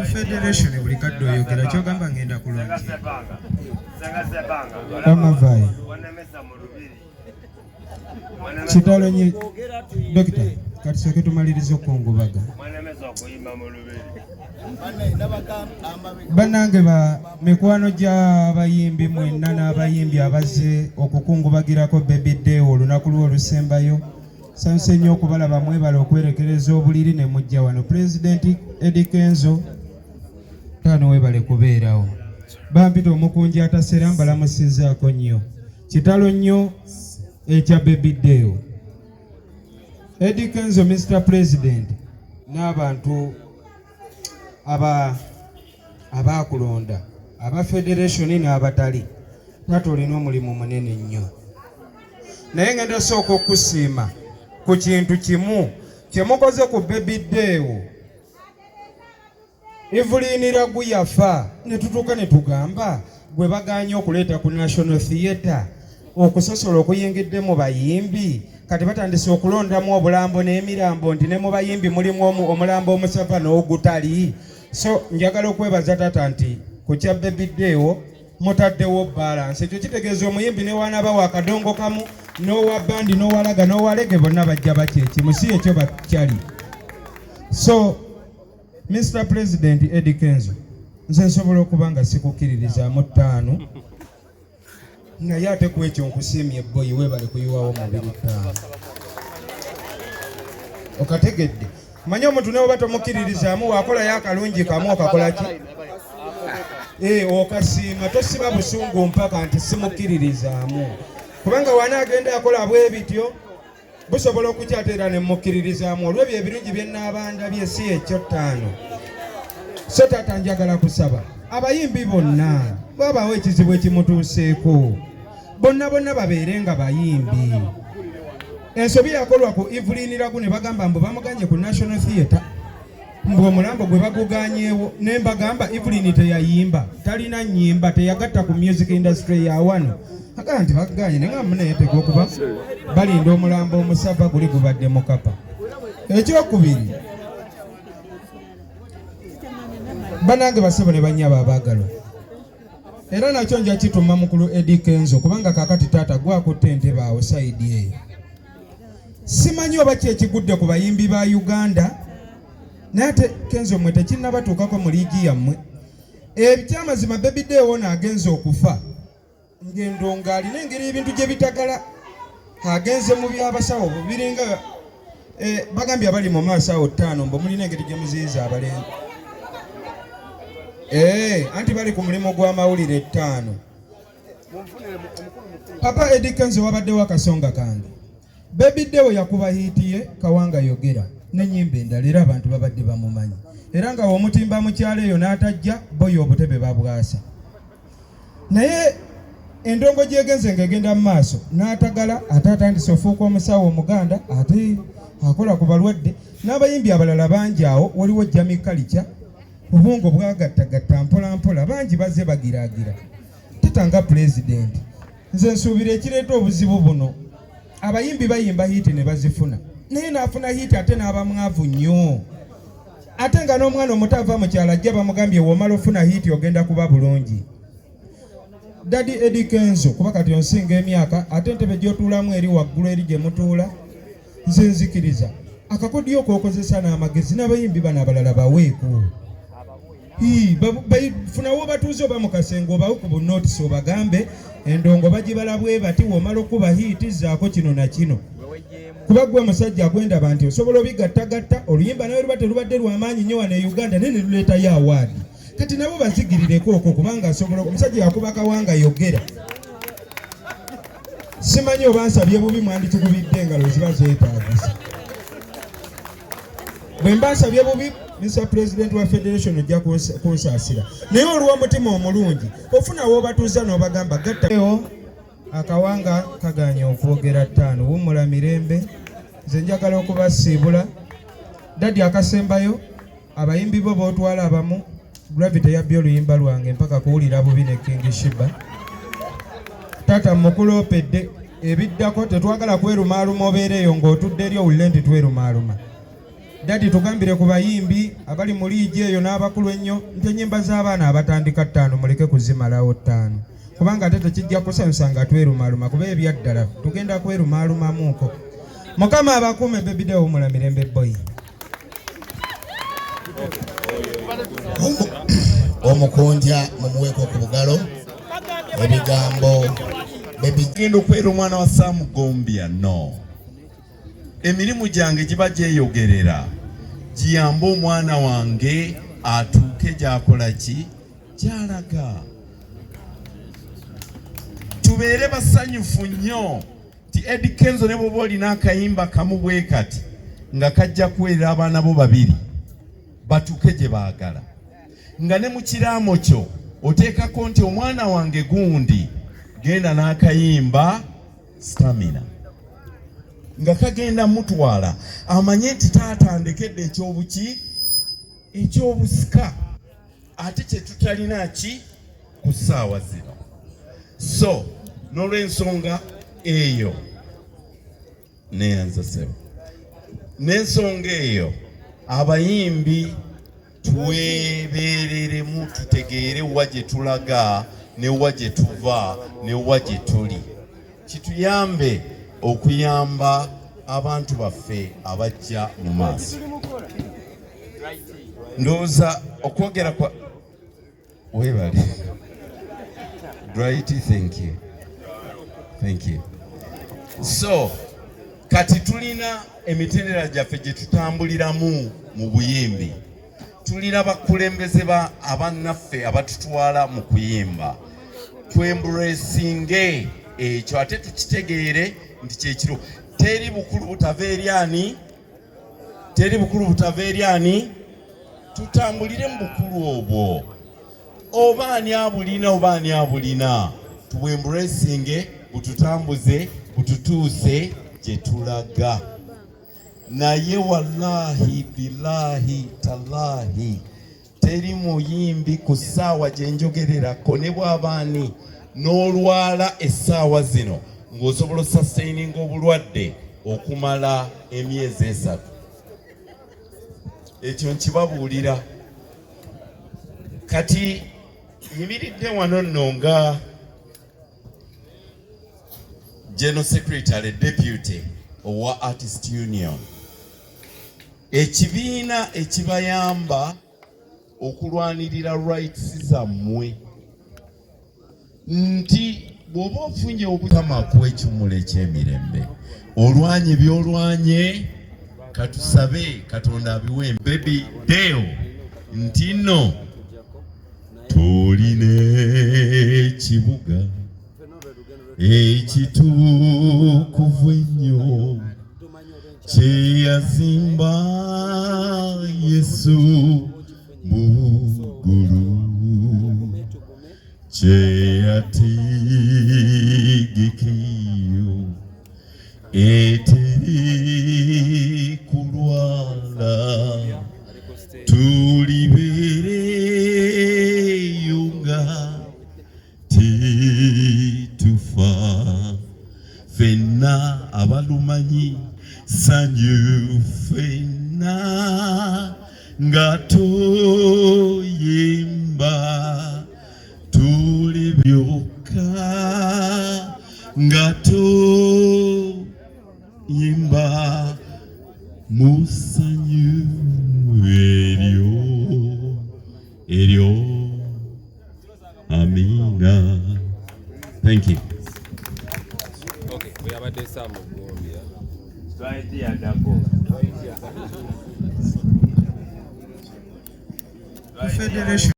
Ku federation buli kadde oyogera kyogamba ngenda kulongi amavayo kitalo nyo. Dokita, kati soke tumalirize okukungubaga. Bannange ba mikwano gy'abayimbi mwenna n'abayimbi abazze okukungubagirako Baby Day olunaku lwe olusembayo, nsanyuse nnyo okubalaba. Mwebala okwerekereza obuliri ne mujja wano. Pulezidenti Eddie Kenzo, taano webale kubeerawo. Bampita omukunji atasera, mbalamusizzaako nnyo. Kitalo nnyo ekya Baby Deo. Eddie Kenzo, Mr President, n'abantu aba abakulonda aba federation n'abatali, taata olina omulimu munene nnyo, naye ngenda osooka okusiima ku kintu kimu kyemukoze ku Baby Deo. Evelyn Lagu yafa ne tutuuka ne tugamba gwe baganye okuleeta ku National Theatre, okusosola okuyingidde mu bayimbi. Kati batandise okulondamu obulambo n'emirambo nti ne mu bayimbi mulimu omulambo omusava n'ogutali. So njagala okwebaza taata nti ku kya Baby Deo mutaddewo balance. Ekyo kitegeeza omuyimbi ne wanaaba wakadongo kamu n'owa bandi n'owalaga n'owalege bonna bajja bakyekimu, si ekyo bakyali. So Mr President Eddie Kenzo, nze nsobola okuba nga sikukkiririzaamu ttaano, naye ate ku ekyo nkusiimye boyi, weebale kuyiwawo mubiri ttaano. Okategedde? Manyi omuntu ne oba tomukkiririzaamu, waakolayo akalungi kamu okakola ki? Okasiima, tosiba busungu mpaka nti simukkiririzaamu, kubanga wana agenda akola bwe bityo busobola okukyata era ne mukkiririzaamu olw'ebyo ebirungi bye nnaaba ndabye, si ekyo ttaano. So taata, njagala kusaba abayimbi bonna bwabaawo ekizibu ekimutuuseeko, bonna bonna babeere nga bayimbi. Ensobi yakolwa ku Evelyn Lagu ne bagamba mbu bamuganye ku National Theatre, mbu omulambo gwe baguganyeewo, ne mbagamba Evelyn teyayimba, talina nnyimba, teyagatta ku music industry ya wano. Agamba nti baganye, naye nga munaye okuba balinda omulambo omusava guli gubadde mukapa. Ekyokubiri, banange basebo ne bannyabo abaagalwa, era nakyo nja kituma mukulu Eddie Kenzo, kubanga kakati taata gwakutte entebe awo side eyo. Simanyi oba ki ekigudde ku bayimbi ba Uganda, naye ate Kenzo mmwe tekinnabatuukako mu liigi yammwe. Ekyamazima, Baby Deo ono agenze okufa ngendo ng'alina engeri ebintu gye bitagala, agenze mu byabasawo biringa bagambye abali mu maaso awo ttaano mbu mulina engeri gye muziyiza abalenzi. Anti bali ku mulimu gw'amawulire ttaano. Papa Eddie Kenzo, wabaddewo akasonga kange. Baby Deo yakuba hit ye Kawanga Yogera n'ennyimba endala, era abantu babadde bamumanyi, era nga omutimba mu kyalo eyo n'atajja boyo obutebe babwasa. Naye endongo gyegenze ng'egenda mu maaso n'atagala, ate atandise ofuuka omusawo omuganda, ate akola ku balwadde n'abayimbi abalala bangi. Awo waliwo Jami Kalica, obwongo bwagattagatta mpola mpola, bangi bazze bagiraagira. Tata nga pulezidenti, nze nsuubira ekireeta obuzibu buno, abayimbi bayimba hit ne bazifuna, naye n'afuna hit ate n'aba mwavu nnyo, ate nga n'omwana omuto ava mu kyalo ajja bamugambye w'omala ofuna hit ogenda kuba bulungi. Daddy Eddie Kenzo, kuba kati onsinga emyaka, ate entebe gy'otuulamu eri waggulu eri gye mutuula, nze nzikiriza akakodyo k'okozesa n'amagezi n'abayimbi bano abalala baweeko. Funawo batuuze oba mu kasenge obawe ku bunootisi, obagambe endongo bagibala bwe bati, w'omala okuba hit zaako kino na kino, kuba gwe musajja gwendaba nti osobola obigattagatta. Oluyimba nawe luba telubadde lwamaanyi nnyo wano e Uganda, naye ne luleetayo award. Kati nabo bazigirireko okwo, kubanga asobola. Omusajja yakuba Kawanga Yogera. Simanyi oba nsabye bubi, mwandikikubidde engalo ziba zeetaagisa. Bwe mba nsabye bubi, Mr President wa federation, ojja kunsaasira, naye olw'omutima omulungi ofuna w'obatuuza n'obagamba gatta akawanga kaganye okwogera ttaano. Wummula mirembe. Nze njagala okubasiibula. Daddy, akasembayo, abayimbi bo bootwala abamu, Gravity yabbye oluyimba lwange mpaka kuwulira bubi ne King Shiba. Taata, mukuloopedde ebiddako, tetwagala kwerumaaluma, obeera eyo ng'otudde eri owulire nti twerumaaluma. Daddy, tugambire ku bayimbi abali mu liigi eyo n'abakulu ennyo nti ennyimba z'abaana abatandika 5 muleke kuzimalawo 5, kubanga ate tekijja kusanyusa nga twerumaluma, kuba ebyaddala tugenda kwerumalumamuuko. Mukama abakuume. Baby Deo, wumula mirembe boy. Omukunja mumuweeko ku bugalo ebigambo baby. Genda okwera omwana wa Saamu Gombya. No, emirimu gyange giba gyeyogerera, giyambe omwana wange atuuke gyakola ki, gyalaga. Tubeere basanyufu nnyo nti Eddy Kenzo, ne bwoba olina akayimba kamu bwe kati nga kajja kuweerera abaana bo babiri batuuke gye baagala, nga ne mu kiraamo kyo oteekako nti omwana wange gundi genda n'akayimba Stamina nga kagenda mutwala, amanye nti taata ndekedde ekyobuki, ekyobusika, ate kye tutalina ki ku ssaawa zino. So n'olw'ensonga eyo, neyanza ssebo, n'ensonga eyo abayimbi twebeereremu, tutegeere wa gye tulaga ne wa gye tuva ne wa gye tuli, kituyambe okuyamba abantu baffe abajja mu maaso. Ndowooza okwogera kwa webale. Right, thank you, thank you. So kati tulina emitendera gyaffe gye tutambuliramu mu buyimbi. Tulina bakulembeze ba abannaffe abatutwala mu kuyimba. Twembracinge ekyo ate tukitegeere nti kyekiro. Teri bukulu butava eri ani, teri bukulu butava eri ani. Tutambulire mu bukulu obwo, oba ani abulina, oba ani abulina, tubwembracinge, bututambuze, bututuuse gye tulaga. Naye wallahi, bilahi, talahi, teri muyimbi ku ssaawa gye njogererako, ne bw'abaani n'olwala essaawa zino ng'osobola osustaininga obulwadde okumala emyezi 3. Ekyo nkibabuulira. Kati nyimiridde wano nno nga General Secretary Deputy owa Artist Union, ekibiina ekibayamba okulwanirira rights zammwe, nti bw'oba ofunye obukama akuwa ekiwummulo eky'emirembe, olwanye by'olwanye, katusabe Katonda abiwe Baby Deo nti nno tulina ekibuga ekitukuvu ennyo kyeyazimba Yesu mu ggulu, kyeyategekeyo, eteri kulwala, tulibeereyo nga tetufa, ffenna abalumanyi sanyu, ffenna nga tuyimba, tuli byokka nga tuyimba mu ssanyu eryo eryo. Amina, thank you. Okay, oyabadde Sam Gombya. Swahili yadako. Federation.